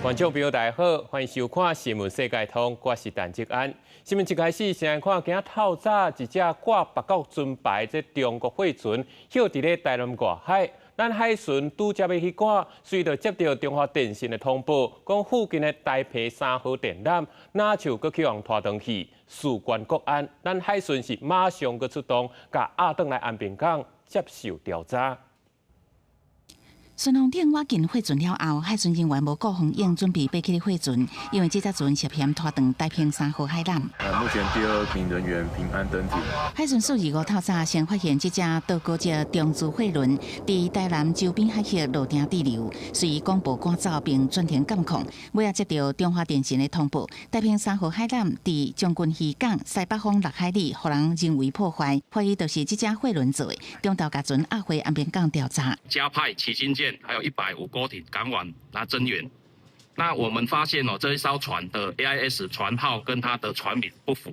觀眾朋友大家好，歡迎收看《新聞世界通》，我是陳志安。新聞一開始，先來看今仔透早一隻掛別國船牌這中國貨船，歇佇咧台南外海。咱海巡拄才欲去趕，隨著接著中華電信的通報，講附近的台澎3號電纜，若像閣去予拖轉去，事關國安。咱海巡是馬上閣出動，共押轉來安平港接受調查。順風艇倚近貨船了後，海巡人員無顧風影，準備爬起貨船，因為這隻船涉嫌拖斷台澎三號海纜。目前第二名人員平安登艇。海巡署25透早先發現這隻多國籍中資貨輪佇台南周邊海域落碇滯留，隨廣播趕走並轉停監控。尾仔接著中華電信的通報，台澎三號海纜佇將軍漁港西北方6海里，予人人為破壞，懷疑就是這隻貨輪做的。中晝共船押回安平港調查。加派旗津艦，還有150孤艇趕往來增援。那我們發現哦，這一艘船的 AIS 船號跟它的船名不符。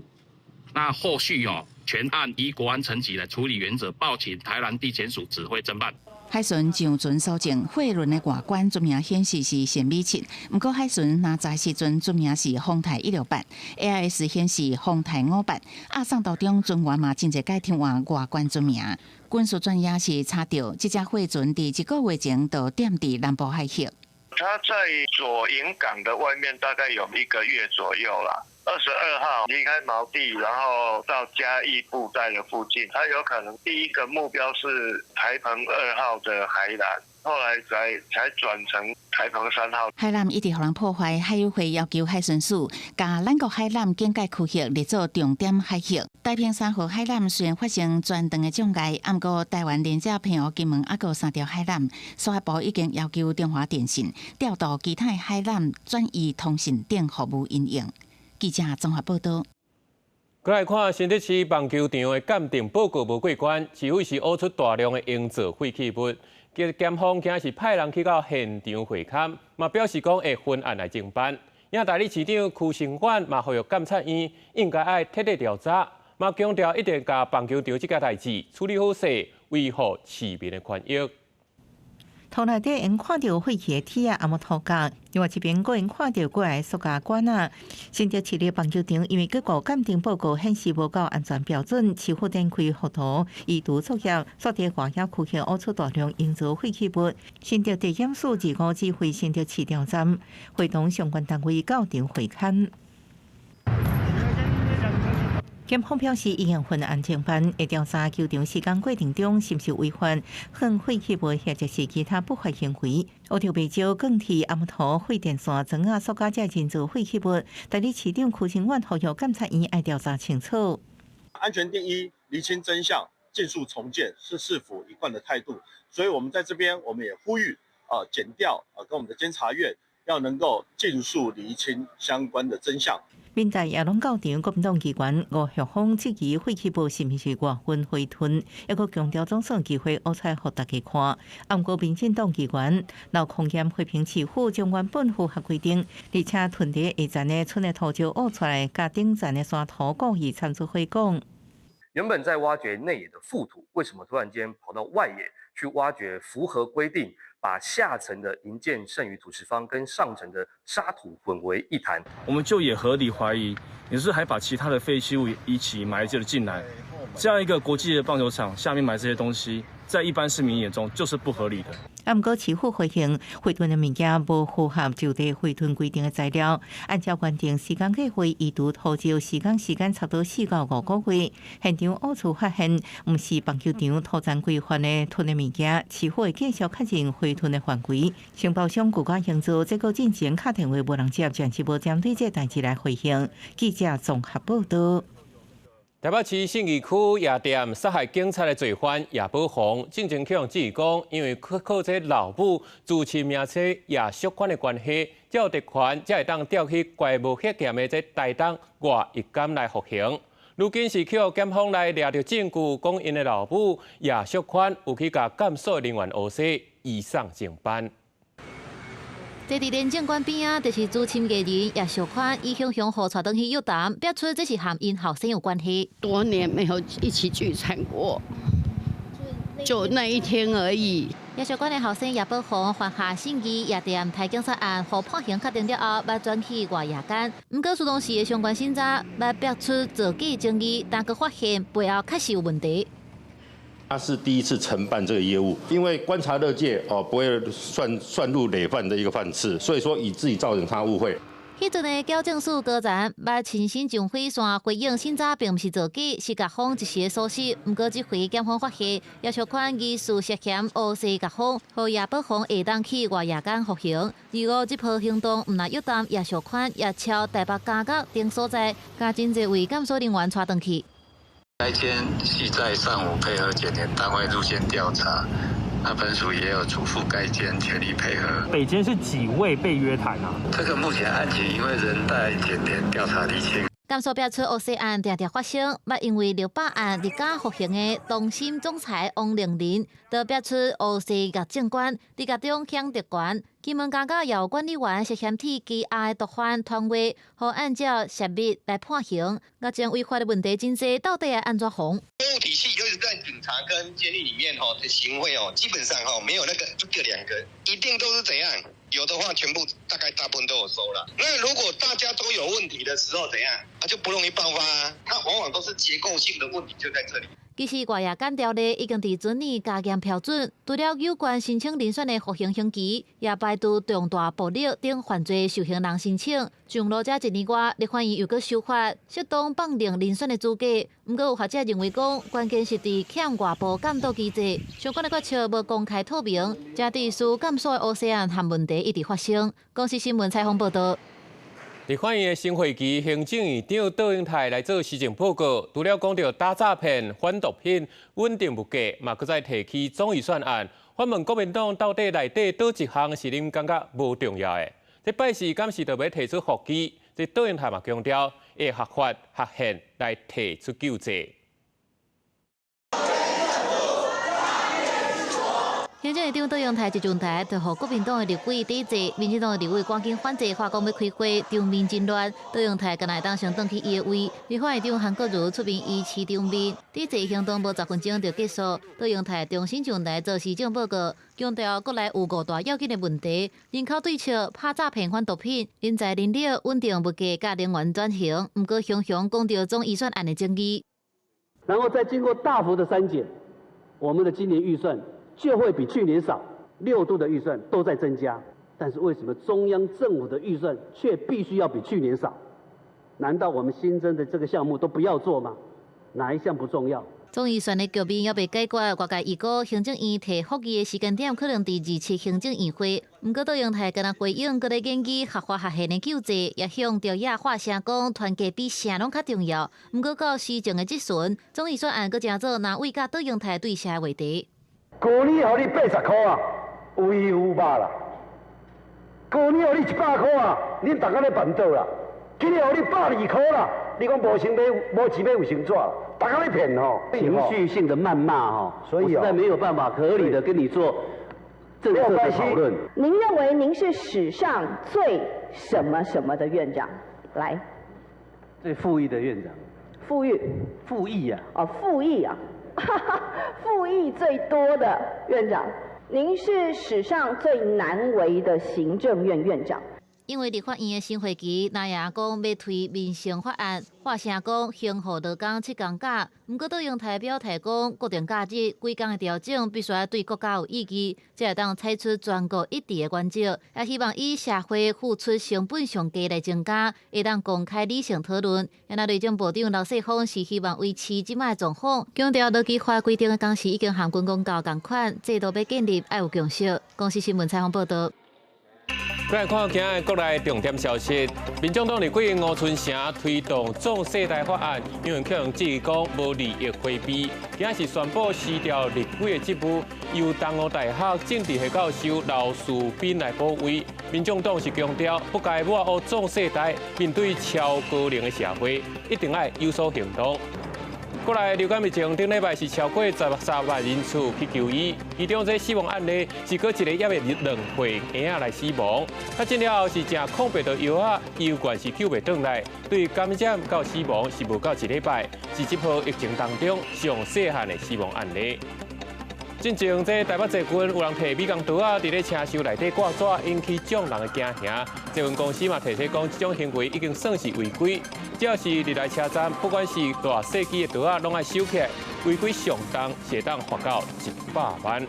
那後續哦，全案依國安層級來處理原則，報請台南地檢署指揮偵辦。海巡上船搜證，貨輪的外觀船名顯示是善美7，毋過海巡若查時陣船名是豐泰168，AIS 顯示豐泰58。押送途中，船員嘛真濟改替換外觀船名。軍事專家是查著這隻貨船佇一個月前就踮佇南部海域。他在左營港的外面大概有一個月左右啦。22號離開錨地，然後到嘉義布袋的附近，他有可能第一個目標是台澎2號的海纜，後來才轉成台澎3號。海纜一直予人破壞，海委會要求海巡署共咱國海纜警戒區域列做重點海域。台澎三號海纜雖然發生全斷的障礙，毋過台灣連接澎湖金門猶閣有三條海纜，司法部已經要求中華電信調度其他海纜轉移通訊等服務應用。記者綜合報道。過來看新竹市棒球場的鑑定報告無過關，市府是挖出大量的營造廢棄物。檢方今是派人去到現場會勘，嘛表示講會分案來偵辦。也代理市長柯成遠嘛呼籲監察院應該愛徹底調查，嘛強調一定共棒球場這件代誌處理好勢，維護市民的權益。塗內底會看著廢棄的鐵仔，抑無塗膠，另外一邊閣會看著幾个塑膠管仔。新竹市立棒球場因為結果鑑定報告顯示無夠安全標準，市府展開覆塗移除作業，煞佇外野區域挖出大量營造廢棄物。新竹地檢署25指揮新竹市調站，會同相關單位到場會勘。檢方表示，已經分案偵辦，會調查球場施工過程中是毋是違反放廢棄物或者是其他不法行為。挖著袂少鋼鐵、紅塗、廢電線、磚仔、塑膠這人造廢棄物，代理市長柯成遠呼籲監察院愛調查清楚。安全第一，釐清真相，盡速重建是市府一貫的態度。所以，我們在這邊，我們也呼籲啊，檢調啊，跟我們的監察院要能夠盡速釐清相關的真相。民代也攏到場，國民黨議員吳旭峰質疑廢棄物是毋是外運廢囤，猶閣強調總算機會挖出來予大家看。毋過民進黨議員劉空炎批評市府將原本符合規定，而且囤佇下層的村的土石挖出來，共頂層的沙土故意摻做火講。原本在挖掘內野的覆土，為什麼突然間跑到外野去挖掘符合規定，把下層的營建剩餘土石方跟上層的沙土混為一談？我們就也合理懷疑，你是還把其他的廢棄物一起埋了進來，這樣一個國際的棒球場下面埋這些東西，在一般市民眼中就是不合理的。毋過市府回應，廢囤的物件無符合就地廢囤規定的材料，按照原定時間計劃移除土石時間時間差不多4到5個月。現場挖出發現，毋是棒球場土層規範的囤的物件，市府會繼續確認廢囤的範圍。承包商舊家營造這個進前敲電話無人接，暫時無針對這代誌來回應。記者綜合報道。台北市信義區夜店殺害警察的罪犯葉寶鴻，進前去予質疑講，因為靠這老母支持名車葉淑寬的關係，才有特權，才會當調去關無血嫌的這台東外役監來服刑。如今是去予檢方來掠著證據，講𪜶的老母葉淑寬有去共監所人員烏西移送偵辦。坐佇廉政館邊仔，就是資深藝人葉淑寬，伊雄雄予帶轉去約談，表出這是和𪜶後生有關係。多年沒有一起聚餐過，就那一天而已。葉淑娟的後生葉寶鴻犯下信義夜店刣警察案，予判刑確定了後，欲轉去外夜監。毋過蘇東市的相關審查，欲爆出造假爭議，但閣發現背後確實有問題。他是第一次承辦這個業務，因為觀察勒戒哦，不會算入累犯的一個犯次，所以說以自己造成他誤會。彼陣的矯正署高層捌親身上火線回應審查，並毋是造假，是甲方一時的疏失。毋過這回檢方發現葉淑寬疑似涉嫌烏勢共風，予葉寶鴻會當去外夜監服刑。而我這波行動，毋但約談葉淑寬，也敲台北監獄等所在，共真濟位監所人員帶轉去。該間係在上午配合檢驗單位入監調查。那本署也有囑咐該監全力配合。北監是幾位被約談啊？這個目前案情因為仍待檢驗調查釐清。監所表出烏勢案定定發生，捌因為600案入監服刑的東森總裁王玲玲，都表出烏勢獄政官佇獄中享特權。金門監獄有管理員涉嫌替羈押的毒販傳話，予按照泄密來判刑。獄政違法的問題真濟，到底愛按怎防？公務體系，尤其是在警察跟監獄裡面吼的行賄哦，基本上吼沒有那個一個兩個，一定都是怎樣？有的話，全部大概大部分都有收了。那如果大家都有問題的時候，怎樣？啊，就不容易爆發啊。它往往都是結構性的問題，就在這裡。其實外夜監條例已經佇前年加嚴標準，除了有關申請遴選的服刑刑期，也排除重大暴力等犯罪受刑人申請。上路才一年外，立法院又閣修法，適當放任遴選的資格。毋過有學者認為講，關鍵是佇欠外部監督機制，相關的決策無公開透明，才致使監所的烏勢案和問題一直發生。公視新聞採訪報導。立法院的新會期，行政院長卓榮泰來做施政報告，除了講著打詐騙、反毒品、穩定物價，嘛閣再提起總預算案，反問國民黨到底內底佗一項是恁感覺無重要的？這擺是敢是特別提出復議？這卓榮泰嘛強調會學法學憲來提出救濟。行政院長卓榮泰一上台，就予國民黨的立委抵制，民進黨的立委趕緊反制，話講欲開會，場面真亂。卓榮泰敢若會當先轉去伊的位，立法院長韓國瑜出面維持場面，抵制行動無10分鐘就結束。卓榮泰重新上台做施政報告，強調國內有五大要緊的問題：人口對策、拍詐騙、反毒品、人才人力、穩定物價、佮能源轉型。毋過雄雄講著總預算案的爭議，然後再經過大幅的刪減，我們的今年預算就會比去年少，6度的預算都在增加，但是為什麼中央政府的預算卻必須要比去年少？難道我們新增的這個項目都不要做嗎？哪一項不重要？總預算的局面猶未解決，外界預估行政院提復議的時間點可能佇27行政院會。毋過卓榮泰敢若回應，閣咧研究合法合憲的救濟，也向朝野發聲講團結比啥攏較重要。毋過到施政的質詢，總預算案閣成做藍委佮卓榮泰對峙的話題。舊年予你80箍啊，有魚有肉啦。舊年予你100箍啊，恁逐家咧辦桌啦。今年予你120箍啦，你講無錢買，無錢買衛生紙，逐家咧騙吼。情緒性的謾罵吼，所以我實在沒有辦法合理的跟你做政策的討論。您認為您是史上最什麼什麼的院長？來，最富裕的院長。富裕。富裕啊。哦，富裕啊。附議最多的院長，您是史上最難為的行政院院長。因為立法院的新會期，藍營講欲推民生法案，發聲講刑法勞工7工假。毋過卓榮泰表態講，國定假日規工的調整必須愛對國家有意義，才會當採取全國一致的原則。也希望以社會付出成本上低來增加，會當公開理性討論。若內政部長劉世鋒是希望維持這擺狀況，強調勞基法規定的工時已經和軍公教仝款，制度欲建立愛有共識。公視新聞採訪報導。來看今日國內重點消息，民眾黨立委吳春成推動總世代法案，因為予人質疑講無利益迴避，今日是宣布辭掉立委的職務，由東吳大學政治系教授劉士斌來補位。民眾黨是強調，不該抹黑總世代，面對超高齡的社會，一定愛有所行動。過來流感疫情，頂禮拜是超過13萬人次去求醫，其中這死亡案例是閣一個猶未2歲嬰仔來死亡。確診了後是食抗病毒藥仔，猶原是救袂轉來，對感染到死亡是無夠一禮拜，是這波疫情當中上細漢的死亡案例。進前這台北捷運有人提美工刀仔佇咧車廂內底掛紙，引起眾人的驚嚇。捷運公司嘛提醒講，這種行為已經算是違規。只要是入來車站，不管是大細支的刀仔，攏愛收起來。違規上重是會當罰到100萬。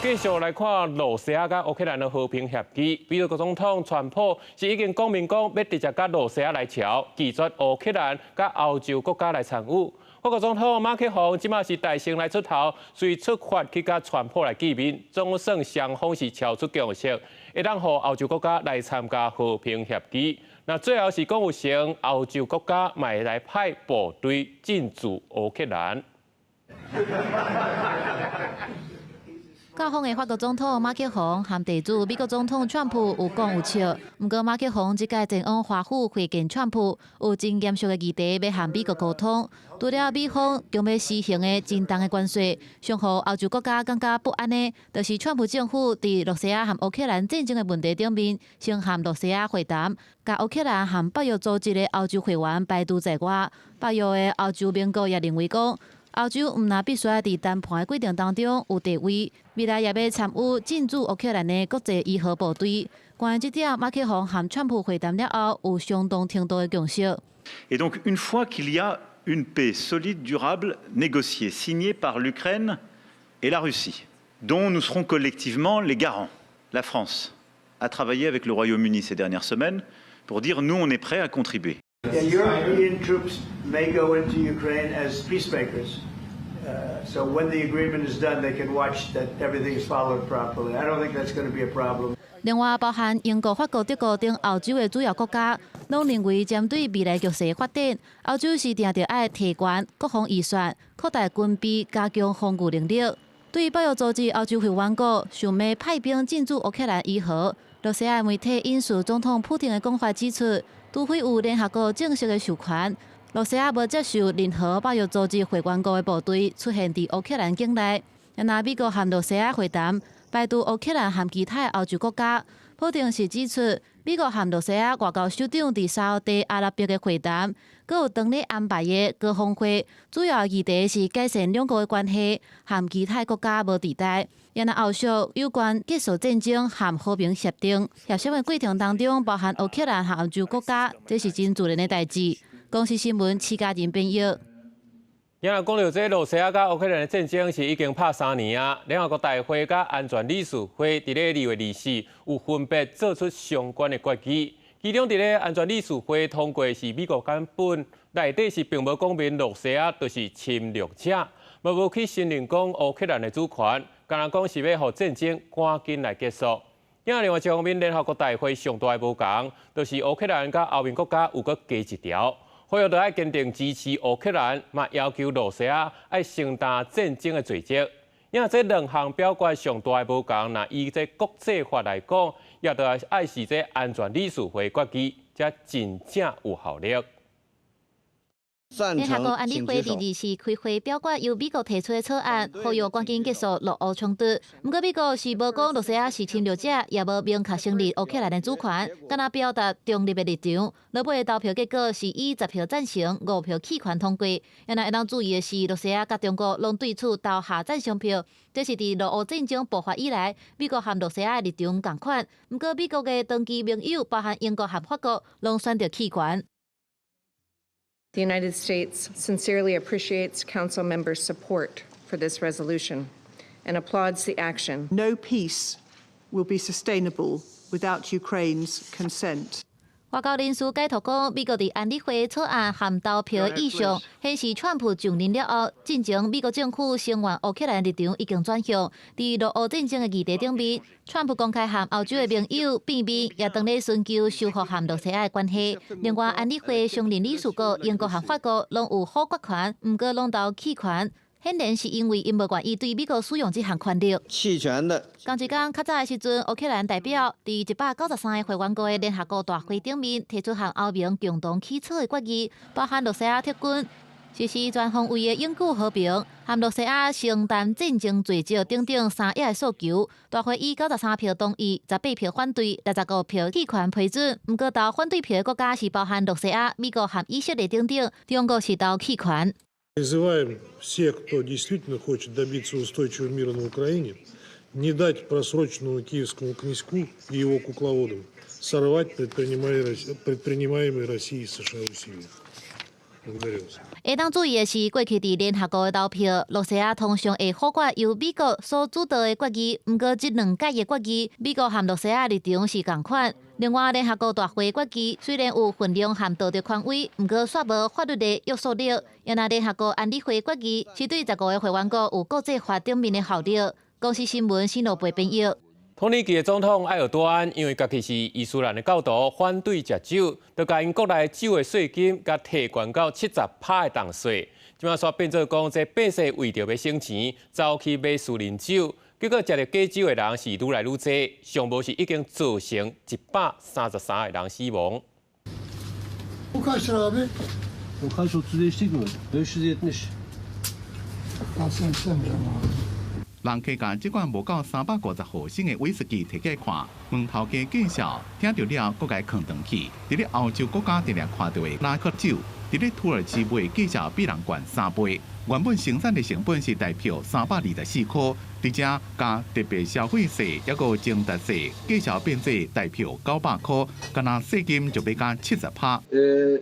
繼續來看羅西亞佮烏克蘭的和平協議，美國總統川普是已經講明講，欲直接佮羅西亞來喬，拒絕烏克蘭佮歐洲國家來參與。法國總統馬克宏這馬是帶先來出頭，隨出發去佮川普來見面，總算雙方是敲出共識，會當予歐洲國家來參加和平協議。那最後是講有成歐洲國家嘛會來派部隊進駐烏克蘭。到訪的法國總統馬克宏和地主美國總統川普有講有笑，毋過馬克宏這擺前往華府會見川普，有真嚴肅的議題欲和美國溝通。除了美方將欲施行的真重的關稅，上予歐洲國家感覺不安的，就是川普政府佇羅西亞和烏克蘭戰爭的問題頂面，先和羅西亞會談，共烏克蘭和北約組織的歐洲會員排除在外。北約的歐洲盟國也認為講，歐洲毋但必須佇談判的過程當中有地位，未來也欲參與進駐烏克蘭的國際維和部隊。關於這點，馬克宏和川普會談了後，有相當程度的共識。 Et donc une fois qu'il y a une paix solide, durable, négociée, signée par l'Ukraine et la Russie, dont nous serons collectivement les garants. La France a travaillé avec le Royaume-Uni ces dernières semaines pour dire nous, on est prêts à contribuer. The European troops may go into Ukraine as peacemakers. So when the agreement is done, they can watch that everything is followed properly. I don't think that's going to be a problem. 另外，包含英國、法國、德國等歐洲的主要國家，攏認為針對未來局勢發展，歐洲是定著愛提懸國防預算、擴大軍備、加強防禦能力。對北約組織歐洲會員國想欲派兵進駐烏克蘭維和，羅西亞媒體引述總統普丁的講法指出，除非有聯合國正式的授權，羅西亞無接受任何北約組織會員國的部隊出現佇烏克蘭境內。若美國和羅西亞會談，排除烏克蘭和其他歐洲國家，普丁是指出，美國和羅西亞外交首長佇沙烏地阿拉伯的會談，閣有當日安排的高峰會，主要議題是改善兩國的關係，和其他國家無佇內。然後後續有關結束戰爭和和平協定協商的過程當中，包含烏克蘭和歐洲國家，這是真自然的代誌。公視新聞徐家仁編譯。今講著這羅西亞佮烏克蘭的戰爭是已經拍3年啊！聯合國大會佮安全理事會佇咧2月24有分別做出相關的決議。其中佇咧安全理事會通過是美國版本，內底是並無講明羅西亞就是侵略者，嘛無去承認講烏克蘭的主權，干焦講是欲予戰爭趕緊來結束。另外一方面，聯合國大會上大的無仝，就是烏克蘭佮歐盟國家有閣加一條。呼籲著愛堅定支持烏克蘭，嘛要求羅西亞愛承擔戰爭的罪責。因為這兩項表決上大的無仝，若以這國際法來講，也著愛是這安全理事會決議，才真正有效力。聯合國安理會佇24開會表決由美國提出的草案，呼籲趕緊結束俄烏衝突。毋過美國是無講羅西亞是侵略者，也無明確承認烏克蘭的主權，干焦表達中立的立場。落尾的投票結果是以10票贊成、5票棄權通過。然後會當注意的是，羅西亞佮中國攏對此投下贊成票，這是佇俄烏戰爭爆發以來，美國和羅西亞的立場仝款。毋過美國的長期盟友，包含英國和法國，攏選擇棄權。 The United States sincerely appreciates Council members' support for this resolution and applauds the action. No peace will be sustainable without Ukraine's consent. 外交人士解讀講，美國佇安理會草案和投票意向顯示，川普就任了後，進前美國政府聲援烏克蘭立場已經轉向。佇俄烏戰爭的議題頂面，川普公開和歐洲的盟友變面，也當咧尋求修復和羅西亞的關係。另外，安理會常任理事國英國和法國攏有否決權，毋過攏投棄權。顯然是因為𪜶無願意對美國使用這項權力。棄權的。仝一工較早的時陣，烏克蘭代表佇193個會員國的聯合國大會頂面提出和歐盟共同起草的決議，包含羅西亞撤軍、實施全方位的永久和平、和羅西亞承擔戰爭罪責等等三頁的訴求。大會以93票同意、18票反對、65票棄權批准。毋過投反對票的國家是包含羅西亞、美國和以色列等等，中國是投棄權。Призываем всех, кто действительно хочет добиться устойчивого мира на Украине, не дать просроченному киевскому князьку и его кукловодам сорвать предпринимаемые Россией и США усилия. Благодарю вас. 會當注意的是，過去佇聯合國的投票，羅西亞通常會否決由美國所主導的決議。毋過，這兩屆的決議，美國和羅西亞立場是仝款。另外，聯合國大會決議雖然有分量和道德權威，毋過煞無法律的約束力。若聯合國安理會決議是對15個會員國有國際法頂面的效力。公視新聞新羅貝編譯。土耳其的總統埃爾多安因為家己是伊斯蘭的教徒，反對食酒，就共𪜶國內酒的稅金共提懸到70趴的重稅。這馬煞變做講，這百姓為著欲省錢，走去買私人酒，結果食著假酒的人是愈來愈濟，上無是已經造成133個人死亡。 Bu kaç lira abi? O kaç 35'lik mi? 570. Ben sen istemiyorum abi. 人客共這罐無夠350毫升的威士忌提起來看，問頭家介紹，聽著了，閣共囥轉去。佇咧歐洲國家定定看著的拉克酒，佇咧土耳其賣價數比人懸三倍。原本生產的成本是台票324箍，佇遮加特別消費稅，抑閣增值稅，價數變做台票900箍，敢若稅金就欲加70趴。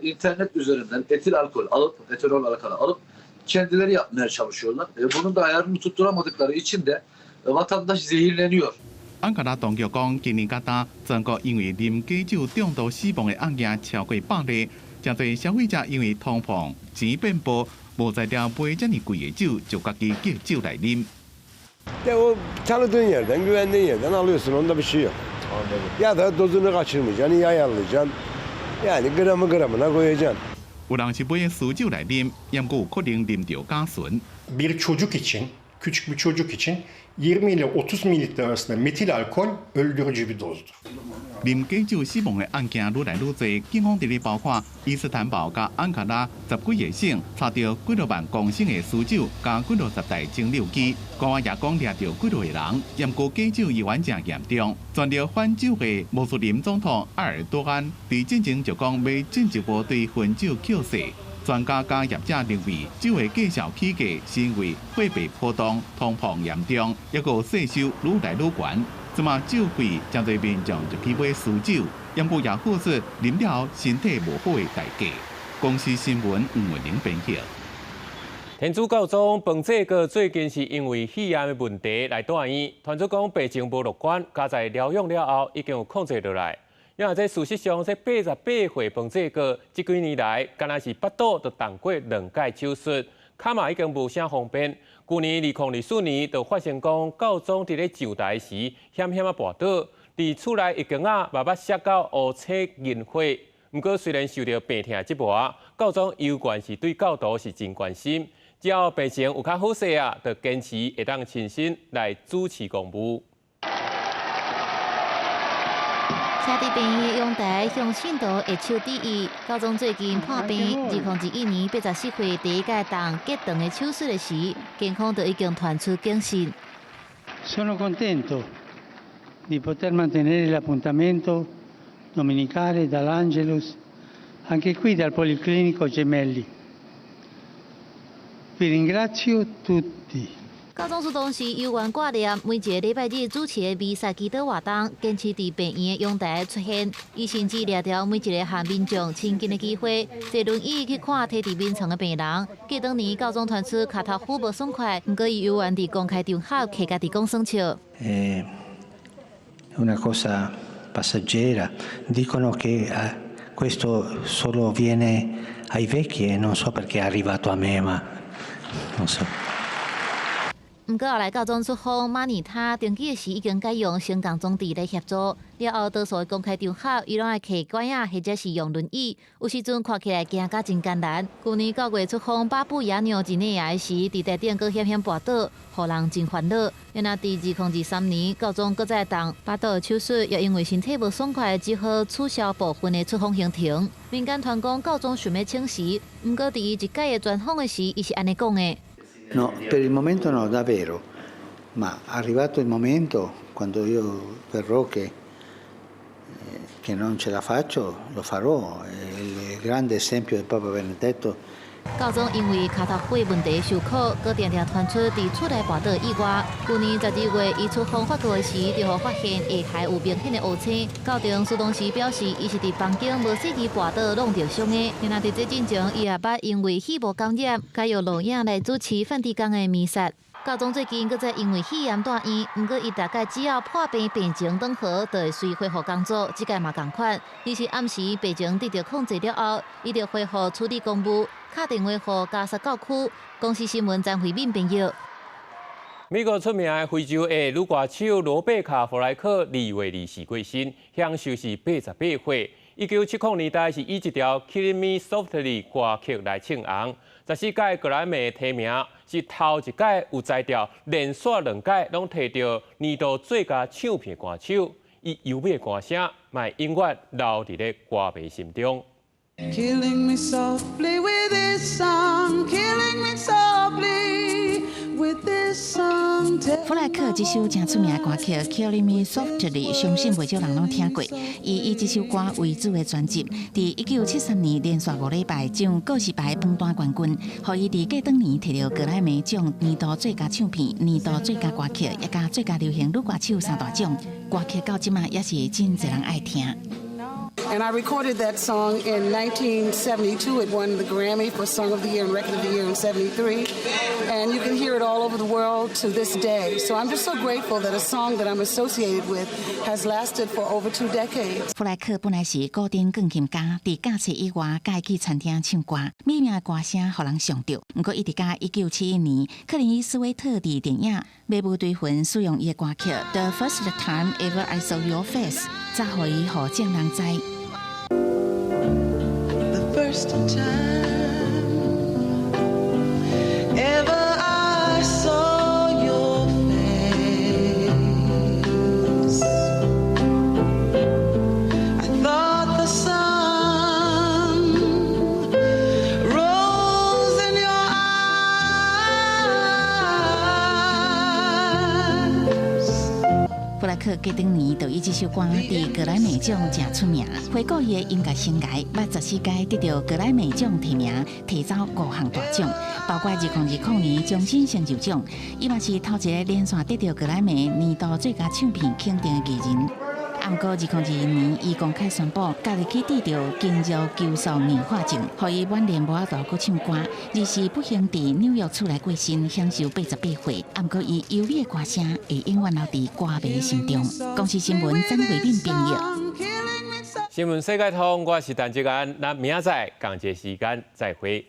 İnternet üzerinden etil alkol alıp, etanol alkol alıp kendileri yapmaya çalışıyorlar. Bunun da ayarını tutturamadıkları için de vatandaş zehirleniyor. 安卡拉當局講，今年佮今全國因為啉假酒中毒死亡的案件超過100例，誠濟消費者因為通膨錢變薄，無才調買遮爾貴的酒，就家己叫酒來啉。 De o tanıdığın yerden, güvendiğin yerden alıyorsun. Onda bir şey yok. Anladım. Ya da dozunu kaçırmayacaksın, iyi ayarlayacaksın. Yani gramı gramına koyacaksın. 有人是買私酒來啉，毋過有可能啉著甲醇。 Bir çocuk için, küçük bir çocuk için 20 ile 30 mililitre arasında metil alkol öldürücü bir dozdur. 啉假酒死亡的案件愈來愈濟，警方佇咧包括伊斯坦堡佮安卡拉十幾个省，查著幾若萬公升的私酒，佮幾若十台蒸餾機，官員也講掠著幾若个人，毋過假酒猶原誠嚴重。全力反酒的穆斯林總統埃爾多安，佇進前就講欲進一步對薰酒課稅。專家佮業者認為，酒的價數起價是因為貨幣波動、通膨嚴重，抑閣稅收愈來愈懸。這馬酒貴，誠濟民眾就去買私酒，毋過也付出啉了身體無好的代價。公視新聞吳文玲編譯。天主教宗彭濟各最近是因為肺癌的問題來住院，傳出講病情無樂觀，佳哉療養了後已經有控制落來。因為這事實上，這88歲彭濟各這幾年來，敢若是腹肚就動過兩擺手術，跤嘛已經無啥方便。舊年2024年就發生講教宗佇咧上台時險險仔跋倒，佇厝內浴缸仔嘛捌摔到烏青銀血。毋過雖然受著病痛折磨，教宗猶原是對教徒是真關心。只要病情有較好勢啊，就堅持會當親身來主持公務。徛佇病院的陽台向信徒揮手致意。教宗最近破病，2021年84歲第一擺動結腸的手術的時，健康就已經傳出警訊。 Sono contento di poter mantenere l'appuntamento domenicale dall'Angelus anche qui dal Policlinico Gemelli. Vi ringrazio tutti. 教宗主當時猶原掛念每一个禮拜日主持的彌撒祈禱活動，堅持佇病院的陽台出現。伊甚至掠著每一个和民眾親近的機會，坐輪椅去看佇佇眠床的病人。過當年教宗傳出跤頭趺無爽快，毋過伊猶原佇公開場合揢家己講耍笑。 Una cosa passeggera. Dicono che questo solo viene ai vecchi e non so perché è arrivato a me, ma non so. 毋過後來教宗出訪馬爾他登機時，已經改用升降裝置來協助。了後，多數的公開場合，伊攏愛提拐仔或者是用輪椅，有時陣看起來行甲真艱難。舊年9月出訪巴布亞紐幾內亞時，佇台頂閣險險跋倒，予人真煩惱。然後佇2023年，教宗閣再動腹肚手術，也因為身體無爽快，只好取消部分的出訪行程。民間傳講教宗想欲請辭，毋過佇伊一擺的專訪的時，伊是按呢講的。 No, per il momento no, davvero. Ma arrivato il momento, quando io verrò che non ce la faccio, lo farò. Il grande esempio del Papa Benedetto 教宗因為跤頭血問題受苦，閣定定傳出佇厝內跋倒意外。舊年12月，伊出訪法國的時，就予發現下頦有明顯的烏青。教廷司當時表示，伊是佇房間無細意跋倒弄著傷的。然而佇這進前，伊也捌因為肺部感染，改用錄影來主持梵蒂岡的彌撒。教宗最近閣再因為肺炎住院，毋過伊大概只要破病病情轉好，就會隨恢復工作。這擺嘛仝款，而是暗時病情得到控制了後，伊就恢復處理公務，敲電話予家屬教區。公視新聞張惠敏編譯。美國出名的非洲裔女歌手羅貝卡·弗萊克2月24過身，享壽是88歲。1970年代是以這條《Killing Me Softly》歌曲來唱紅。14屆格萊美提名是頭一屆有才調，連續兩屆攏提著年度最佳唱片歌手。伊優美的歌聲，嘛永遠留佇咧歌迷心中。 Killing me softly with this song, killing me softly with this song. 弗萊克這首誠出名的歌曲《Killing Me Softly》，相信袂少人攏聽過。伊以這首歌為主的專輯，佇1973年連續5禮拜將告示牌榜單冠軍，予伊佇隔當年提著格萊美獎年度最佳唱片、年度最佳歌曲，以及最佳流行女歌手三大獎。歌曲到這馬也是真濟人愛聽。 And I recorded that song in 1972. It won the Grammy for Song of the Year and Record of the Year in 73. And you can hear it all over the world to this day. So I'm just so grateful that a song that I'm associated with has lasted for over 2 decades. 弗萊克本來是古典鋼琴家，佇教冊以外，佮意去餐廳唱歌，美妙的歌聲予人傷著。毋過，一直到1971年，克林伊斯威特佇電影《迷霧追魂》使用伊的歌曲《The First Time Ever I Saw Your Face》，才予伊予眾人知。 The first time ever I saw your face, I thought the sun rose in your eyes. 弗萊克隔當年就以這首歌佇格萊美獎誠出名，回顧伊的音樂生涯，捌14屆得著格萊美獎提名，提走五項大獎，包括2020年終身成就獎。伊嘛是頭一个連續得著格萊美年度最佳唱片肯定的藝人。毋過2021年，伊公開宣布，家己去治療筋肉球素硬化症，予伊晚年無法度閣唱歌，而是不幸佇紐約厝內過身，享壽88歲。毋過伊優美的歌聲會永遠留佇歌迷心中。公視新聞曾慧敏編譯。新聞世界通，我是陳志安，咱明仔載仝一个時間再會。